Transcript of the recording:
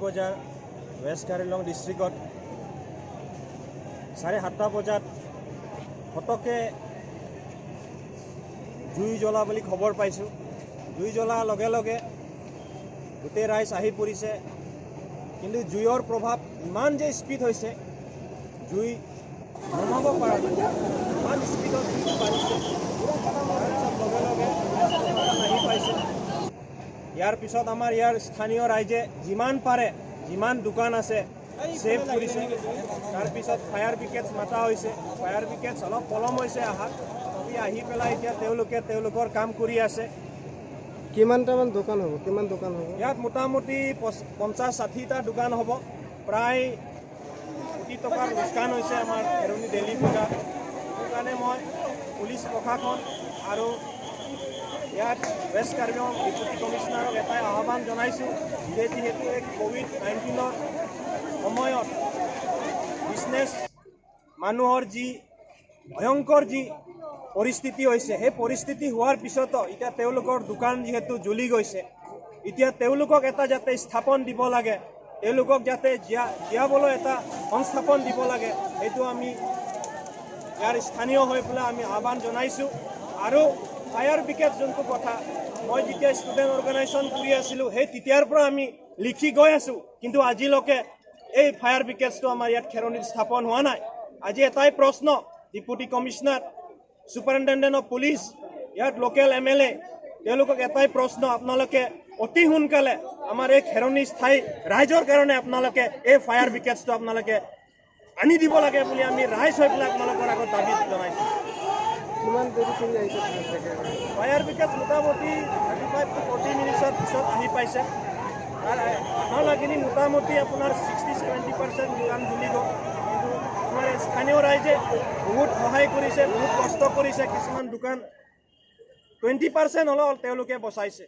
বজাৰ ৱেষ্ট কাৰ্বি ডিষ্ট্ৰিক্টত 7:30 বজাত ফটকে জুই জ্বলা বুলি খবৰ পাইছোঁ। জুই জ্বলাৰ লগে লগে গোটেই ৰাইজ আহি পৰিছে, কিন্তু জুইৰ প্ৰভাৱ ইমান যে স্পীড হৈছে, জুই নমাব পৰা নাই, ইমান স্পীডত জুইটো বাঢ়িছে। তাৰপিছত লগে লগে আহি পাইছে। ইয়াৰ পিছত আমাৰ ইয়াৰ স্থানীয় ৰাইজে যিমান পাৰে, যিমান দোকান আছে ছেভ কৰিছে। তাৰপিছত ফায়াৰ ব্ৰিগেডছ মাতা হৈছে। ফায়াৰ ব্ৰিগেডছ অলপ পলম হৈছে অহাত, তথাপি আহি পেলাই এতিয়া তেওঁলোকে তেওঁলোকৰ কাম কৰি আছে। কিমানটামান দোকান হ'ব? কিমান দোকান হ'ব? ইয়াত মোটামুটি 50-60টা দোকান হ'ব। প্ৰায় কোটি টকাৰ লোকচান হৈছে আমাৰ খেৰণি ডেইলি বজাৰ। সেইটো কাৰণে মই পুলিচ প্ৰশাসন আৰু ইয়াত ৱেষ্ট কাৰ্বি আংলং ডেপুটি কমিশ্যনাৰক এটাই আহ্বান জনাইছোঁ যে যিহেতু এই ক'ভিড-19ৰ সময়ত বিজনেছ মানুহৰ যি ভয়ংকৰ যি পৰিস্থিতি হৈছে, সেই পৰিস্থিতি হোৱাৰ পিছতো এতিয়া তেওঁলোকৰ দোকান যিহেতু জ্বলি গৈছে, এতিয়া তেওঁলোকক এটা যাতে স্থাপন দিব লাগে, তেওঁলোকক যাতে জীয়াবলৈ এটা সংস্থাপন দিব লাগে, সেইটো আমি ইয়াৰ স্থানীয় হৈ পেলাই আমি আহ্বান জনাইছোঁ। আৰু ফায়াৰ ব্ৰিগেড যোনটো কথা, মই যেতিয়া ষ্টুডেণ্ট অৰ্গেনাইজেশ্যন কৰি আছিলোঁ, সেই তেতিয়াৰ পৰা আমি লিখি গৈ আছোঁ, কিন্তু আজিলৈকে এই ফায়াৰ ব্ৰিগেডটো আমাৰ ইয়াত খেৰণিত স্থাপন হোৱা নাই। আজি এটাই প্ৰশ্ন, deputy commissioner, superintendent of police, ইয়াত লোকেল MLA, তেওঁলোকক এটাই প্ৰশ্ন, আপোনালোকে অতি সোনকালে আমাৰ এই খেৰণি স্থায়ী ৰাইজৰ কাৰণে আপোনালোকে এই ফায়াৰ ব্ৰিগেডটো আপোনালোকে আনি দিব লাগে বুলি আমি ৰাইজ হৈ পেলাই আপোনালোকৰ আগত দাবী জনাইছোঁ। কিমান দেৰি কৰি আহিছে? ফায়াৰ ব্ৰিগেড মোটামুটি 35 টু 40 মিনিটছৰ পিছত আহি পাইছে। তাৰ অহালৈখিনি মোটামুটি আপোনাৰ 60-70% দোকান জ্বলি গ'ল। কিন্তু আমাৰ স্থানীয় ৰাইজে বহুত সহায় কৰিছে, বহুত কষ্ট কৰিছে। কিছুমান দোকান 20% হ'লেও তেওঁলোকে বচাইছে।